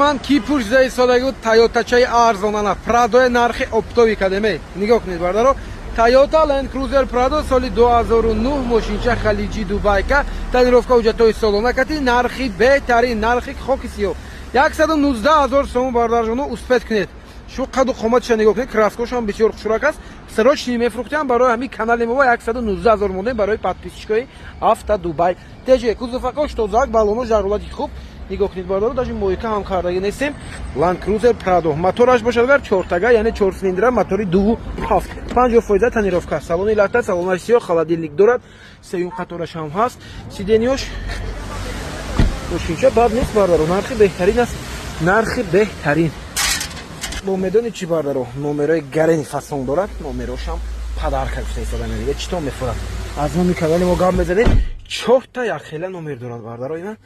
Ман ки пурсида истодаги, Тойотачаи арзонана Прадои нархи оптовый кадеме. Нигоҳ кунед, бардаро, Тойота Land Cruiser Prado, соли 2009, мошинча халиҷи, дубайка, тонировка, ҳуҷҷатҳои солона кати, нархи беҳтарин, нархи хоки сиёҳ, 119 ҳазор сомон. Бардарҷоно, успеть кунед. Шу қаду қоматиша нигоҳ кунед, краскошам бисёр хушрак аст. Срочный мефурӯхтиам. Барои ҳамин канали мо 119 ҳазор мондем, барои подписчикои Авто Дубай теже. Кузовакош тозак, балонош дар ҳолати хуб. Нигоҳ кунед, бародаро, даже мойка ҳам кардаги нестем. Land Cruiser Prado, мотораш бошад агар чортага, яъне чор цилиндра, мотори 2,7, 50% тонировка, салони лата, салонаш сиёҳ, холодильник дорад, сеюм қатораш ҳам ҳаст, сиденьёш. Мошинча бад нест, бародаро, нархи беҳтарин аст, нархи беҳтарин. Бо медони чӣ, бардаро, номерои гарени фасон дорад, номерошам подарка гуфта истода. Мега чӣ то мефурад, аз номи канали мо гап мезанед, чорта якхела номер дорад, бардаро. Ина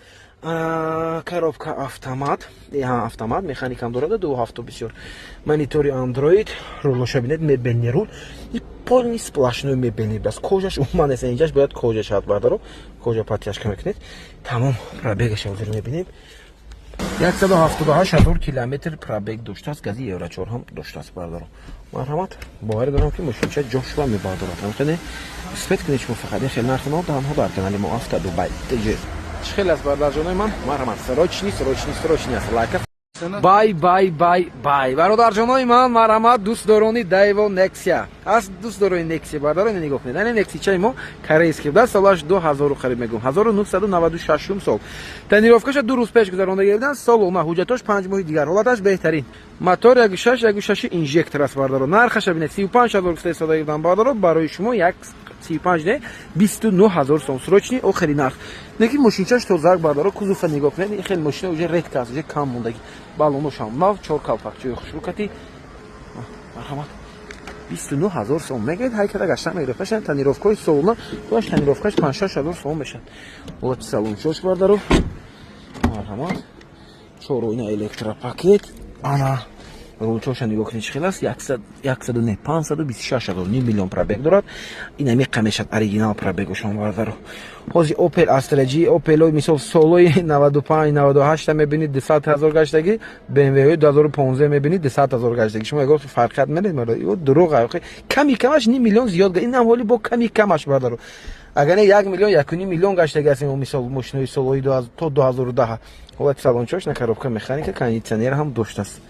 коробка автомат, автомат, механикам дорад, ду ҳафту бисёр, монитори Андроид, рулоша бинед, мебельный рул, полный сплошной мебельный бас, кожаш умуман нест, инҷаш бояд кожа шавад, бардаро, кожа подтяжка мекунед, тамом. Пробегаша ҳозир мебинем, 178 ҳазор километр пробег доштааст, гази евро 4 ҳам доштааст. Бардаро, марҳамат, боварӣ дорам, ки мошинча ҷошва мебардорад. Ҳамхеле успеть кунед шумо, фақат ин хел нархи танҳо дар канали мо Авто Дубай. Чӣ хел аст, бардарҷонои ман? Марҳамат, срочный, срочный, срочный аст. Лайка, бай, бай, бай, бай. Бародарҷонои ман, марҳамат, дӯстдорони Дайво Нексия аст, дӯстдорони Нексия, бардаро, ина нигоҳ кунед, ана Нексичаи мо корейский буда, солаш 2000, қариб мегӯм, 1996 сол, тонировкаша 2 рӯз пеш гузаронда гирифтан, солона, ҳуҷҷатош 5 моҳи дигар, ҳолаташ беҳтарин, мотор 1,6, 1,6 инжектор аст. Бардаро, нархаша бинед, 35 ҳазор гуфта истода гирифтан, бардаро, барои шумо як 35 не, 29 ҳазор сом, срочный, охири нарх. Лекин мошинчаш тозак, бардаро, кузова нигоҳ кунед, ин хеле мошина уже редко аст, уже кам мондагӣ, балоношам нав, чор калпакчои хушрӯкати. Марҳамат, 29 ҳазор сом мегӯед, ҳайкада гашта мегирифташан, тонировкаҳои солона, тоаш тонировкаш 5-6 ҳазор сом мешавад. Ҳолати салончош, бардаро, марҳамат, чороина электропакет, ана рулчоша нигоҳ кунед, чӣ хел аст, яксаду не, 526 ҳазор, ним миллион пробег дорад. Ин амиқа мешавад оригинал пробегошон, бардаро. Ҳозир Опел Астра Ҷи, Опелои мисол солои 95, 98-та мебинед, 200 ҳазор гаштагӣ, БМВ-ҳои 2015 мебинед, 200 ҳазор гаштагӣ. Шумо ягон фарқият медед? Дурӯғ, ками камаш ним миллион зиёд, инам ҳоли бо ками камаш, бардаро. Агар не, 1 миллион, 1,5 миллион гаштаги аст мисол мошинои солои то 2010. Ҳолати салончош на, коробка механика, кондитсионер ҳам доштааст,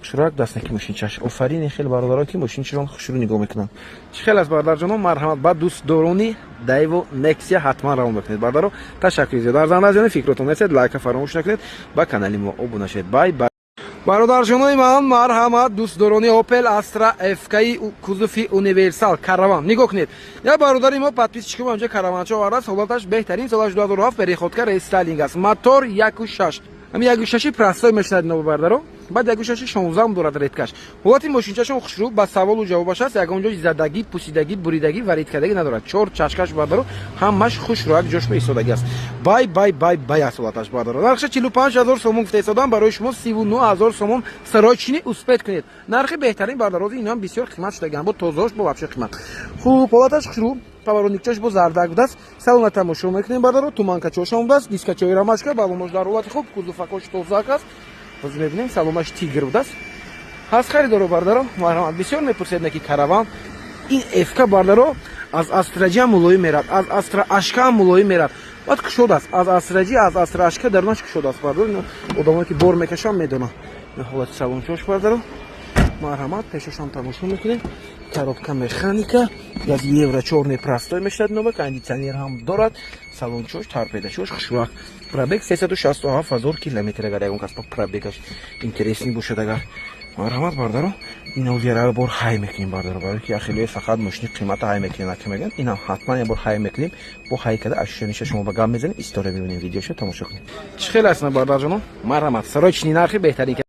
хушрӯяк, дастнаки мошинчаш. Офарин хеле бародаро, ки мошинчашон хушрӯ нигоҳ мекунанд. Чӣ хел аст, бародарҷоно? Марҳамат, ба дӯстдорони Дайво Нексия ҳатман равон мекунед. Бардаро, ташаккури зиёд. Арзанда фикротон несед, лайка фаромӯш накунед, ба канали мо обуна шавед. Бай, бай. Бародарҷонои ман, марҳамат, дӯстдорони Опел Астра ФКи, кузови универсал, караван, нигоҳ кунед. Як бародари мо, подписчики мо, инҷа караванчо овардааст, ҳолаташ беҳтарин, солаш 2007, переходка, рестайлинг аст, мотор 1,6, ҳамин 1,6 простой мешунад ино, бардаро, баъд 1,6 шонздаҳам дорад, редкаш. Ҳолати мошинчашон хушрӯ, ба саволу ҷавобаш аст, ягон ҷо задагӣ, пусидагӣ, буридагӣ, варидкардагӣ надорад. Чор чашкаш, бардаро, ҳамаш хушрӯяк, ҷош истодагӣ аст. Бай, бай, бай, бай аст ҳолаташ, бардаро. Нархша 45 ҳазор сомон гуфта истодам, барои шумо 39 ҳазор сомон, срочный, успеть кунед. Нархи беҳтарин, бардарози, инам бисёр қимат шудагиан, бо тозаош бо вообще қимат. Хуб, ҳолаташ хушрӯ, поворотникчаш бо зардак будааст. Салона тамошо мекунем, бардаро, туманкачошам будааст, дискачои рамашка, балонош дар ҳолати хуб, кузовакош тозак аст. Боз мебинем, салонаш тигр будааст. Ҳаст харидоро, бардаро, марҳамат. Бисёр мепурсед, ки караван ин ФК, бардаро, аз Астра Ҷи мулоим мерад, аз Астра Ашка мулоим мерад, баъд кушод аст, аз Астра Ҷи, аз Астра Ашка дарунаш кушод аст, бардаро. Одамое ки бор мекашанд, медонанд. Ҳолати салончош, бардаро, марҳамат, пешашон тамошо мекунем, коробка механика, гази евро чорный простой мешавад ноба, кондитсионер ҳам дорад, салончош, торпедачош хушвақт. Пробег 367 ҳазор километр. Агар ягон кас ба пробегаш интересный бошад агар, марҳамат, бардаро. Ина бор ҳай мекунем, бардаро, барои ки ахилои фақат мошини қимата ҳай мекунем, аки мегӯянд. Инам ҳатман як бор ҳай мекунем, бо ҳай карда ашушаниша шумо ба гап мезанем, история мебинем, видеоша тамошо кунем. Чӣ хел аст, бардарҷоно? Марҳамат, срочный, нархи беҳтарин.